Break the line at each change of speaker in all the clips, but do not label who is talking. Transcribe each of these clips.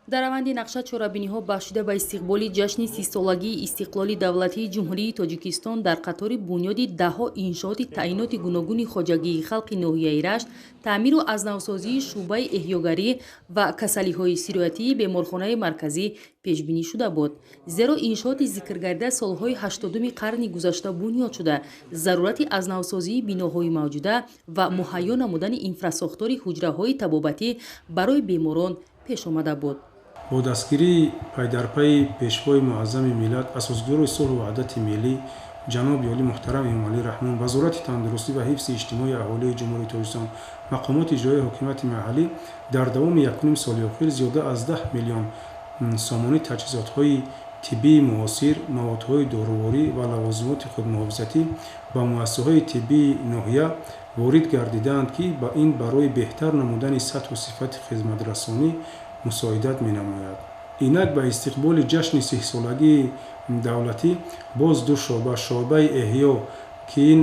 Дар раванди нақша чорабиниҳо бахшида ба истиқболи ҷашни 30-солагии истиқлоли давлатии Ҷумҳурии Тоҷикистон дар қатори бунёди даҳҳо иншооти таъиноти гуногуни хоҷагии халқи ноҳияи Рашт, таъмиру азнавсозии шӯъбаи эҳёгарӣ ва касалиҳои сироятии беморхонаи марказӣ пешбинӣ шуда буд. Зеро иншооти зикргардида солҳои 80-уми қарни гузашта бунёд шуда, зарурати азнавсозии биноҳои мавҷуда ва муҳайё намудани инфрасохтори ҳуҷраҳои табобатӣ барои беморон пеш омада буд.
Бо дастгирии пайдарпайи Пешвои Муаззами миллат, Асосгузори сулҳу ваҳдати миллӣ, ҷаноби олӣ муҳтарам Эмомалӣ Раҳмон, Вазорати тандурустӣ ва ҳифзи иҷтимоии аҳолии Ҷумҳурии Тоҷикистон, мақомоти иҷроияи ҳокимияти маҳаллӣ дар давоми 1,5 соли охир зиёда аз 10 миллион сомонӣ таҷҳизотҳои тиббии муосир, маводҳои доруворӣ ва лавозимоти худмуҳофизатӣ ба муассисаҳои тиббии ноҳия ворид гардидаанд, ки ба ин барои беҳтар намудани сатҳу сифати хизматрасонӣ мусоидат менамояд. Инак, ба истиқболи ҷашни 30-солагии давлатӣ боз ду шӯъба: шӯъбаи эҳё, ки ин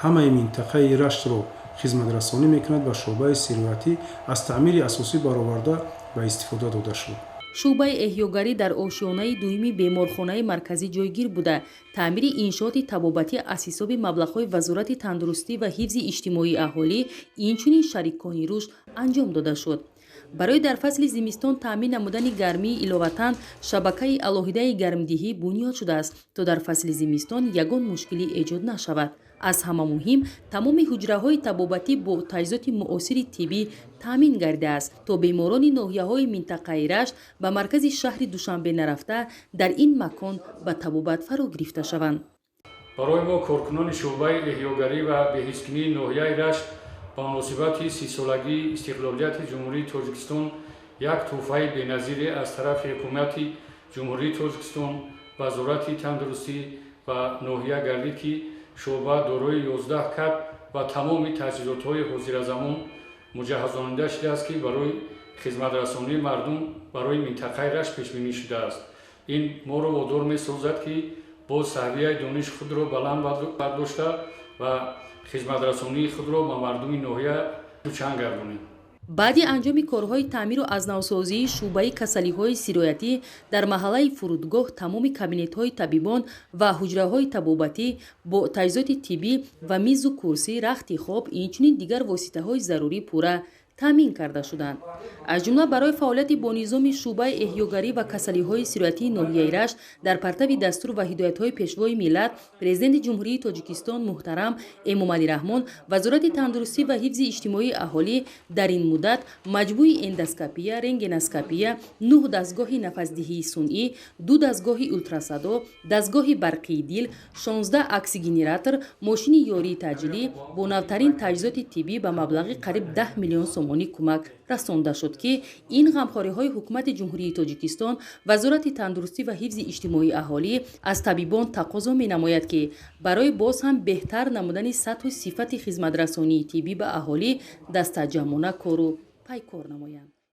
ҳамаи минтақаи Раштро хизматрасонӣ мекунад, ва шӯъбаи сироятӣ аз таъмири асосӣ бароварда, ба истифода дода шуд.
Шӯъбаи эҳёгарӣ дар ошёнаи дуюми беморхонаи марказӣ ҷойгир буда, таъмири иншооти табобатӣ аз ҳисоби маблағҳои Вазорати тандурустӣ ва ҳифзи иҷтимоии аҳолӣ, инчунин шарикони рушд анҷом дода шуд. Барои дар фасли зимистон таъмин намудани гармии иловатан шабакаи алоҳидаи гармдиҳӣ бунёд шудааст, то дар фасли зимистон ягон мушкилӣ эҷод нашавад. Аз ҳама муҳим, тамоми ҳуҷраҳои табобатӣ бо таҷҳизоти муосири тиббӣ таъмин гардидааст, то беморони ноҳияҳои минтақаи Рашт ба маркази шаҳри Душанбе нарафта, дар ин макон ба табобат фаро гирифта шаванд.
Барои мо, коркунони шӯъбаи эҳёгарӣ ва беҳизкунии ноҳияи Рашт, ба муносибати 30-солагии истиқлолияти Ҷумҳурии Тоҷикистон як тӯҳфаи беназире аз тарафи Ҳукумати Ҷумҳурии Тоҷикистон, Вазорати тандурустӣ ва ноҳия гардид, ки шӯъба дорои 11 кат ва тамоми таҷҳизотҳои ҳозиразамон муҷаҳҳазонида шудааст, ки барои хизматрасонии мардум, барои минтақаи Рашт пешбинӣ шудааст. Ин моро водор месозад, ки боз саҳвияи дониши худро баланд бардошта ва хизматрасонии худро ба мардуми ноҳия дучанд гардонем.
Баъди анҷоми корҳои таъмиру азнавсозии шӯъбаи касалиҳои сироятӣ дар маҳаллаи фурудгоҳ, тамоми кабинетҳои табибон ва ҳуҷраҳои табобатӣ бо таҷҳизоти тиббӣ ва мизу курсӣ, рахти хоб, инчунин дигар воситаҳои зарурӣ пурра таъмин карда шуданд. Аз ҷумла, барои фаъолияти бонизоми шӯъбаи эҳёгарӣ ва касалиҳои сироятии ноҳияи Рашт дар партави дастур ва ҳидоятҳои Пешвои миллат, Президенти Ҷумҳурии Тоҷикистон муҳтарам Эмомалӣ Раҳмон, Вазорати тандурустӣ ва ҳифзи иҷтимоии аҳолӣ дар ин муддат маҷмӯи эндоскопия, рентгеноскопия, нӯҳ дастгоҳи нафасдиҳии сунъӣ, ду дастгоҳи ултрасадо, дастгоҳи барқии дил, 16 оксигенератор, мошини ёрии таъҷилӣ бо навтарин таҷҳизоти тиббӣ ба маблағи қариб 10 миллион сомонӣ кӯмак расонда шуд, ки ин ғамхориҳои Ҳукумати Ҷумҳурии Тоҷикистон, Вазорати тандурустӣ ва ҳифзи иҷтимоии аҳолӣ аз табибон тақозо менамояд, ки барои боз ҳам беҳтар намудани сатҳу сифати хизматрасонии тиббӣ ба аҳолӣ дастаҷамъона кору пайкор намоянд.